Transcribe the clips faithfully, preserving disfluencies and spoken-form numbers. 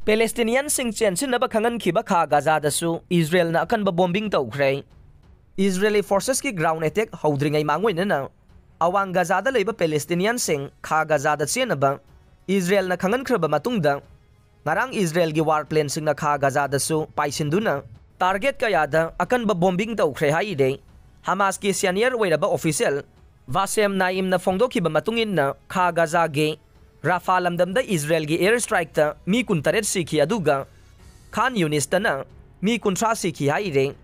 ꯄꯦꯂꯦꯁꯇꯤꯅꯤꯌꯟꯁꯤꯡ ꯆꯦꯟꯁꯤꯟꯅꯕ ꯈꯪꯍꯟꯈꯤꯕ ꯈꯥ ꯒꯖꯥꯗꯁꯨ ꯏꯖꯔꯦꯜꯅ ꯑꯀꯟꯕ ꯕꯣꯝꯕꯤꯡ ꯇꯧꯈ꯭ꯔꯦ꯫ ꯏꯖꯔꯦꯂꯤ ꯐꯣꯔꯁꯦꯁꯀꯤ ꯒ꯭ꯔꯥꯎꯟ ꯑꯦꯇꯦꯛ ꯍꯧꯗ꯭ꯔꯤꯉꯩ ꯃꯥꯡꯑꯣꯏꯅꯅ ꯑꯋꯥꯡ ꯒꯖꯥꯗ ꯂꯩꯕ ꯄꯦꯂꯦꯁꯇꯤꯅꯤꯌꯟꯁꯤꯡ ꯈꯥ ꯒꯖꯥꯗ ꯆꯦꯟꯅꯕ ꯏꯖꯔꯦꯜꯅ ꯈꯪꯍꯟꯈ꯭ꯔꯕ ꯃꯇꯨꯡꯗ, ꯉꯔꯥꯡ ꯏꯖꯔꯦꯜꯒꯤ ꯋꯥꯔ ꯄ꯭ꯂꯦꯟꯁꯤꯡꯅ ꯈꯥ ꯒꯖꯥꯗꯁꯨ ꯄꯥꯏꯁꯤꯟꯗꯨꯅ ꯇꯥꯔꯒꯦꯠ ꯀꯌꯥꯗ ꯑꯀꯟꯕ ꯕꯣꯝꯕꯤꯡ ꯇꯧꯈ꯭ꯔꯦ ꯍꯥꯏꯔꯦ꯫ ꯍꯃꯥꯁꯀꯤ ꯁꯦꯅꯤꯌꯔ ꯑꯣꯏꯔꯕ ꯑꯣꯐꯤꯁꯤꯌꯦꯜ ꯕꯥꯁꯦꯝ ꯅꯥꯏꯝꯅ ꯐꯣꯡꯗꯣꯛꯈꯤꯕ ꯃꯇꯨꯡ ꯏꯟꯅ, ꯈꯥ ꯒꯖꯥꯒꯤ ꯔꯥꯐꯥ ꯂꯝꯗꯝꯗ ꯏꯖꯔꯦꯜꯒꯤ ꯑꯦꯌꯔ ꯁ꯭ꯇ꯭ꯔꯥꯏꯛꯇ ꯃꯤ ꯀꯨꯟꯇꯔꯦꯠ ꯁꯤꯈꯤ, ꯑꯗꯨꯒ ꯈꯥꯟ ꯌꯨꯅꯤꯁꯇꯅ ꯃꯤ ꯀꯨꯟꯊ꯭ꯔꯥ ꯁꯤꯈꯤ ꯍꯥꯏꯔꯦ꯫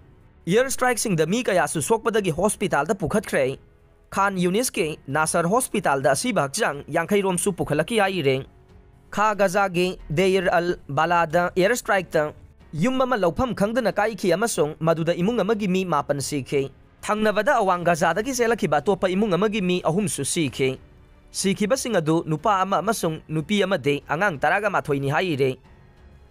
ꯑꯦꯌꯔ ꯁ꯭ꯇ꯭ꯔꯥꯏꯛꯁꯤꯡꯗ ꯃꯤ ꯀꯌꯥꯁꯨ ꯁꯣꯛꯄꯗꯒꯤ ꯍꯣꯁꯄꯤꯇꯥꯜꯗ ꯄꯨꯈꯠꯈ꯭ꯔꯦ꯫ ꯈꯥꯟ ꯌꯨꯅꯤꯁꯀꯤ ꯅꯥꯁꯔ ꯍꯣꯁꯄꯤꯇꯥꯜꯗ ꯑꯁꯤꯕ ꯍꯛꯆꯥꯡ ꯌꯥꯡꯈꯩ ꯔꯣꯝꯁꯨ ꯄꯨꯈꯠꯂꯛꯈꯤ ꯍꯥꯏꯔꯦ꯫ ꯈꯥ ꯒꯖꯥꯒꯤ ꯗꯦꯏꯔ ꯑꯜ ꯕꯂꯥꯗ ꯑꯦꯌꯔ ꯁ꯭ꯇ꯭ꯔꯥꯏꯛꯇ ꯌꯨꯝ ꯑꯃ ꯂꯧꯐꯝ ꯈꯪꯗꯅ ꯀꯥꯏꯈꯤ ꯑꯃꯁꯨꯡ ꯃꯗꯨꯗ ꯏꯃꯨꯡ ꯑꯃꯒꯤ ꯃꯤ ꯃꯥꯄꯟ ꯁꯤꯈꯤ꯫ ꯊꯪꯅꯕꯗ ꯑꯋꯥꯡ ꯒꯖꯥꯗꯒꯤ ꯆꯦꯜꯂꯛꯈꯤꯕ ꯑꯇꯣꯞꯄ ꯏꯃꯨꯡ ꯑꯃꯒꯤ ꯃꯤ ꯑꯍꯨꯝꯁꯨ ꯁꯤꯈꯤ꯫ ꯁꯤꯈꯤꯕꯁꯤꯡ ꯑꯗꯨ ꯅꯨꯄꯥ ꯑꯃ ꯑꯃꯁꯨꯡ ꯅꯨꯄꯤ ꯑꯃꯗꯤ ꯑꯉꯥꯡ ꯇꯔꯥꯒ ꯃꯥꯊꯣꯏꯅꯤ ꯍꯥꯏꯔꯦ꯫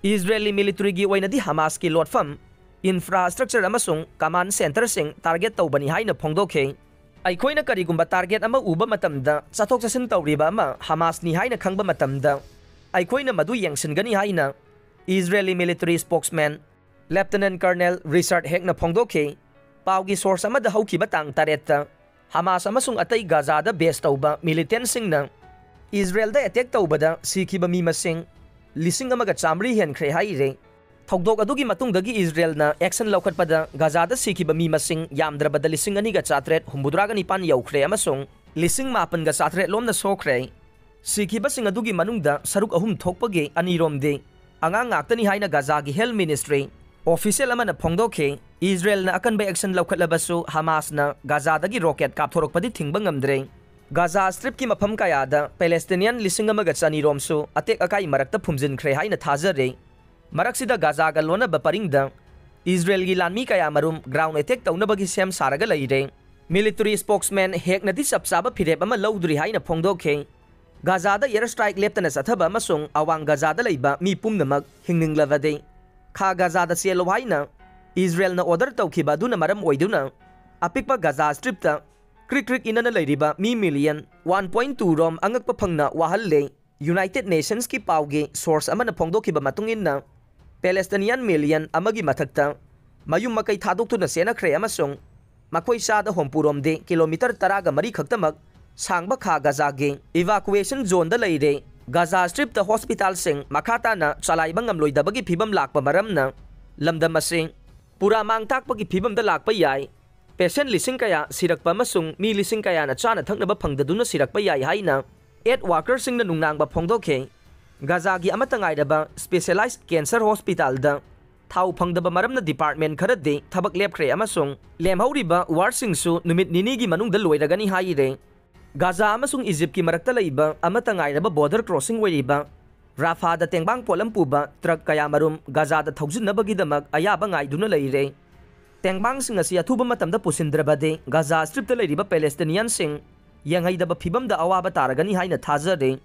ꯏꯖꯔꯦꯂꯤ ꯃꯤꯂꯤꯇꯔꯤꯒꯤ ꯑꯣꯏꯅꯗꯤ ꯍꯃꯥꯁꯀꯤ ꯂꯣꯠꯐꯝ, ꯏꯟꯐ꯭ꯔꯥꯁ꯭ꯇ꯭ꯔꯛꯆꯔ ꯑꯃꯁꯨꯡ ꯀꯃꯥꯟ ꯁꯦꯟꯇꯔꯁꯤꯡ ꯇꯥꯔꯒꯦꯠ ꯇꯧꯕꯅꯤ ꯍꯥꯏꯅ ꯐꯣꯡꯗꯣꯛꯈꯤ꯫ ꯑꯩꯈꯣꯏꯅ ꯀꯔꯤꯒꯨꯝꯕ ꯇꯥꯔꯒꯦꯠ ꯑꯃ ꯎꯕ ꯃꯇꯝꯗ, ꯆꯠꯊꯣꯛ ꯆꯠꯁꯤꯟ ꯇꯧꯔꯤꯕ ꯑꯃ ꯍꯃꯥꯁꯅꯤ ꯍꯥꯏꯅ ꯈꯪꯕ ꯃꯇꯝꯗ, ꯑꯩꯈꯣꯏꯅ ꯃꯗꯨ ꯌꯦꯡꯁꯤꯟꯒꯅꯤ ꯍꯥꯏꯅ ꯏꯖꯔꯦꯂꯤ ꯃꯤꯂꯤꯇꯔꯤ ꯁ꯭ꯄꯣꯛꯁꯃꯦꯟ ꯂꯦꯐꯇꯅꯦꯟ ꯀꯔꯅꯦꯜ ꯔꯤꯆꯥꯔꯗ ꯍꯦꯛꯅ ꯐꯣꯡꯗꯣꯛꯈꯤ꯫ ꯄꯥꯎꯒꯤ ꯁꯣꯔꯁ ꯑꯃꯗ ꯍꯧꯈꯤꯕ ꯇꯥꯡ ꯇꯔꯦꯠꯇ ꯍꯃꯥꯁ ꯑꯃꯁꯨꯡ ꯑꯇꯩ ꯒꯖꯥꯗ ꯕꯦꯁ ꯇꯧꯕ ꯃꯤꯂꯤꯇꯦꯟꯁꯤꯡꯅ ꯏꯖꯔꯦꯜꯗ ꯑꯦꯇꯦꯛ ꯇꯧꯕꯗ ꯁꯤꯈꯤꯕ ꯃꯤ ꯃꯁꯤꯡ ꯂꯤꯁꯤꯡ ꯑꯃꯒ ꯆꯥꯃꯔꯤ ꯍꯦꯟꯈ꯭ꯔꯦ ꯍꯥꯏꯔꯦ꯫ ꯊꯧꯗꯣꯛ ꯑꯗꯨꯒꯤ ꯃꯇꯨꯡꯗꯒꯤ ꯏꯖꯔꯦꯜꯅ ꯑꯦꯛꯁꯟ ꯂꯧꯈꯠꯄꯗ ꯒꯖꯥꯗ ꯁꯤꯈꯤꯕ ꯃꯤ ꯃꯁꯤꯡ ꯌꯥꯝꯗ꯭ꯔꯕꯗ ꯂꯤꯁꯤꯡ ꯑꯅꯤꯒ ꯆꯥꯇ꯭ꯔꯦꯠ ꯍꯨꯝꯐꯨꯇꯔꯥꯒ ꯅꯤꯄꯥꯟ ꯌꯧꯈ꯭ꯔꯦ ꯑꯃꯁꯨꯡ ꯂꯤꯁꯤꯡ ꯃꯥꯄꯟꯒ ꯆꯥꯇ꯭ꯔꯦꯠ ꯂꯣꯝꯅ ꯁꯣꯛꯈ꯭ꯔꯦ꯫ ꯁꯤꯈꯤꯕꯁꯤꯡ ꯑꯗꯨꯒꯤ ꯃꯅꯨꯡꯗ ꯁꯔꯨꯛ ꯑꯍꯨꯝ ꯊꯣꯛꯄꯒꯤ ꯑꯅꯤꯔꯣꯝꯗꯤ ꯑꯉꯥꯡ ꯉꯥꯛꯇꯅꯤ ꯍꯥꯏꯅ ꯒꯖꯥꯒꯤ ꯍꯦꯜꯊ ꯃꯤꯅꯤꯁꯇ꯭ꯔꯤ ꯑꯣꯐꯤꯁꯤꯌꯦꯜ ꯑꯃꯅ ꯐꯣꯡꯗꯣꯛꯈꯤ꯫ ꯏꯖꯔꯦꯜꯅ ꯑꯀꯟꯕ ꯑꯦꯛꯁꯟ ꯂꯧꯈꯠꯂꯕꯁꯨ, ꯍꯃꯥꯁꯅ ꯒꯖꯥꯗꯒꯤ ꯔꯣꯀꯦꯠ ꯀꯥꯞꯊꯣꯔꯛꯄꯗꯤ ꯊꯤꯡꯕ ꯉꯝꯗ꯭ꯔꯦ꯫ ꯒꯖꯥ ꯁ꯭ꯇ꯭ꯔꯤꯞꯀꯤ ꯃꯐꯝ ꯀꯌꯥꯗ ꯄꯦꯂꯦꯁꯇꯤꯅꯤꯌꯟ ꯂꯤꯁꯤꯡ ꯑꯃꯒ ꯆꯅꯤ ꯔꯣꯝꯁꯨ ꯑꯇꯦꯛ ꯑꯀꯥꯏ ꯃꯔꯛꯇ ꯐꯨꯝꯖꯤꯟꯈ꯭ꯔꯦ ꯍꯥꯏꯅ ꯊꯥꯖꯔꯦ꯫ ꯃꯔꯛꯁꯤꯗ ꯒꯖꯥꯒ ꯂꯣꯟꯅꯕ ꯄꯔꯤꯡꯗ ꯏꯖꯔꯦꯜꯒꯤ ꯂꯥꯟꯃꯤ ꯀꯌꯥꯃꯔꯨꯝ ꯒ꯭ꯔꯥꯎꯟ ꯑꯦꯇꯦꯛ ꯇꯧꯅꯕꯒꯤ ꯁꯦꯝ ꯁꯥꯔꯒ ꯂꯩꯔꯦ꯫ ꯃꯤꯂꯤꯇꯔꯤ ꯁ꯭ꯄꯣꯛꯁꯃꯦꯟ ꯍꯦꯛꯅꯗꯤ ꯆꯞ ꯆꯥꯕ ꯐꯤꯔꯦꯞ ꯑꯃ ꯂꯧꯗ꯭ꯔꯤ ꯍꯥꯏꯅ ꯐꯣꯡꯗꯣꯛꯈꯤ꯫ ꯒꯖꯥꯗ ꯑꯦꯌꯔ ꯁ꯭ꯇ꯭ꯔꯥꯏꯛ ꯂꯦꯞꯇꯅ ꯆꯠꯊꯕ ꯑꯃꯁꯨꯡ ꯑꯋꯥꯡ ꯒꯖꯥꯗ ꯂꯩꯕ ꯃꯤ ꯄꯨꯝꯅꯃꯛ ꯍꯤꯡꯅꯤꯡꯂꯕꯗꯤ ꯈꯥ ꯒꯖꯥꯗ ꯆꯦꯜꯂꯨ ꯍꯥꯏꯅ ꯏꯖꯔꯦꯜꯅ ꯑꯣꯔꯗꯔ ꯇꯧꯈꯤꯕ ꯑꯗꯨꯅ ꯃꯔꯝ ꯑꯣꯏꯗꯨꯅ, ꯑꯄꯤꯛꯄ ꯒꯖꯥ ꯁ꯭ꯇ꯭ꯔꯤꯞꯇ ꯀ꯭ꯔꯤꯛ ꯀ꯭ꯔꯤꯛ ꯏꯅꯅ ꯂꯩꯔꯤꯕ ꯃꯤ ꯃꯤꯂꯤꯌꯟ ꯋꯥꯟ ꯄꯣꯏꯟ ꯇꯨ ꯔꯣꯝ ꯑꯉꯛꯄ ꯐꯪꯅ ꯋꯥꯍꯜꯂꯦ꯫ United Nations ꯀꯤ ꯄꯥꯎꯒꯤ source ꯑꯃꯅ ꯐꯣꯡꯗꯣꯛꯈꯤꯕ ꯃꯇꯨꯡ ꯏꯟꯅ, Palestinian million ꯑꯃꯒꯤ ꯃꯊꯛꯇ ꯃꯌꯨꯝ ꯃꯀꯩ ꯊꯥꯗꯣꯛꯇꯨꯅ ꯆꯦꯟꯅꯈ꯭ꯔꯦ ꯑꯃꯁꯨꯡ ꯃꯈꯣꯏ ꯆꯥꯗ ꯍꯨꯝꯐꯨꯔꯣꯝꯗꯤ ꯀꯤꯂꯣꯃꯤꯇꯔ ꯇꯔꯥꯒ ꯃꯔꯤ ꯈꯛꯇꯃꯛ ꯁꯥꯡꯕ ꯈꯥ ꯒꯖꯥꯒꯤ evacuation zone ꯗ ꯂꯩꯔꯦ꯫ ꯒꯖꯥ Strip ꯇ hospital ꯁꯤꯡ ꯃꯈꯥ ꯇꯥꯅ ꯆꯂꯥꯏꯕ ꯉꯝꯂꯣꯏꯗꯕꯒꯤ ꯐꯤꯕꯝ ꯂꯥꯛꯄ ꯃꯔꯝꯅ ꯂꯝꯗꯝ ꯑꯁꯤ ꯄꯨꯔꯥ ꯃꯥꯡ ꯇꯥꯛꯄꯒꯤ ꯐꯤꯕꯝꯗ ꯂꯥꯛꯄ ꯌꯥꯏ꯫ Patient ꯂꯤꯁꯤꯡ ꯀꯌꯥ ꯁꯤꯔꯛꯄ ꯑꯃꯁꯨꯡ ꯃꯤ ꯂꯤꯁꯤꯡ ꯀꯌꯥꯅ ꯆꯥꯅ ꯊꯛꯅꯕ ꯐꯪꯗꯗꯨꯅ ꯁꯤꯔꯛꯄ ꯌꯥꯏ ꯍꯥꯏꯅ aid worker ꯁꯤꯡꯅ ꯅꯨꯡꯅꯥꯡꯕ ꯐꯣꯡꯗꯣꯛꯈꯤ꯫ ꯒꯖꯥꯒꯤ ꯑꯃꯠꯇ ꯉꯥꯏꯔꯕ specialized cancer hospital ꯗ ꯊꯥꯎ ꯐꯪꯗꯕ ꯃꯔꯝꯅ department ꯈꯔꯗꯤ ꯊꯕꯛ ꯂꯦꯞꯈ꯭ꯔꯦ ꯑꯃꯁꯨꯡ ꯂꯦꯝꯍꯧꯔꯤꯕ ward ꯁꯤꯡꯁꯨ ꯅꯨꯃꯤꯠ ꯅꯤꯅꯤꯒꯤ ꯃꯅꯨꯡꯗ ꯂꯣꯏꯔꯒꯅꯤ ꯍꯥꯏꯔꯦ꯫ ꯒꯖꯥ ꯑꯃꯁꯨꯡ ꯏꯖꯤꯞꯀꯤ ꯃꯔꯛꯇ ꯂꯩꯕ ꯑꯃꯠꯇ ꯉꯥꯏꯔꯕ border crossing ꯑꯣꯏꯔꯤꯕ ꯔꯥꯐꯥꯗ ꯇꯦꯡꯕꯥꯡ ꯄꯣꯠꯂꯝ ꯄꯨꯕ truck ꯀꯌꯥꯃꯔꯨꯝ ꯒꯖꯥꯗ ꯊꯧꯖꯤꯟꯅꯕꯒꯤꯗꯃꯛ ꯑꯌꯥꯕ ꯉꯥꯏꯗꯨꯅ ꯂꯩꯔꯦ꯫ ꯇꯦꯡꯕꯥꯡꯁꯤꯡ ꯑꯁꯤ ꯑꯊꯨꯕ ꯃꯇꯝꯗ ꯄꯨꯁꯤꯟꯗ꯭ꯔꯕꯗꯤ ꯒꯖꯥ Strip ꯇ ꯂꯩꯔꯤꯕ Palestinian ꯁꯤꯡ ꯌꯦꯡꯍꯩꯗꯕ ꯐꯤꯕꯝꯗ ꯑꯋꯥꯕ ꯇꯥꯔꯒꯅꯤ ꯍꯥꯏꯅ ꯊꯥꯖꯔꯤ꯫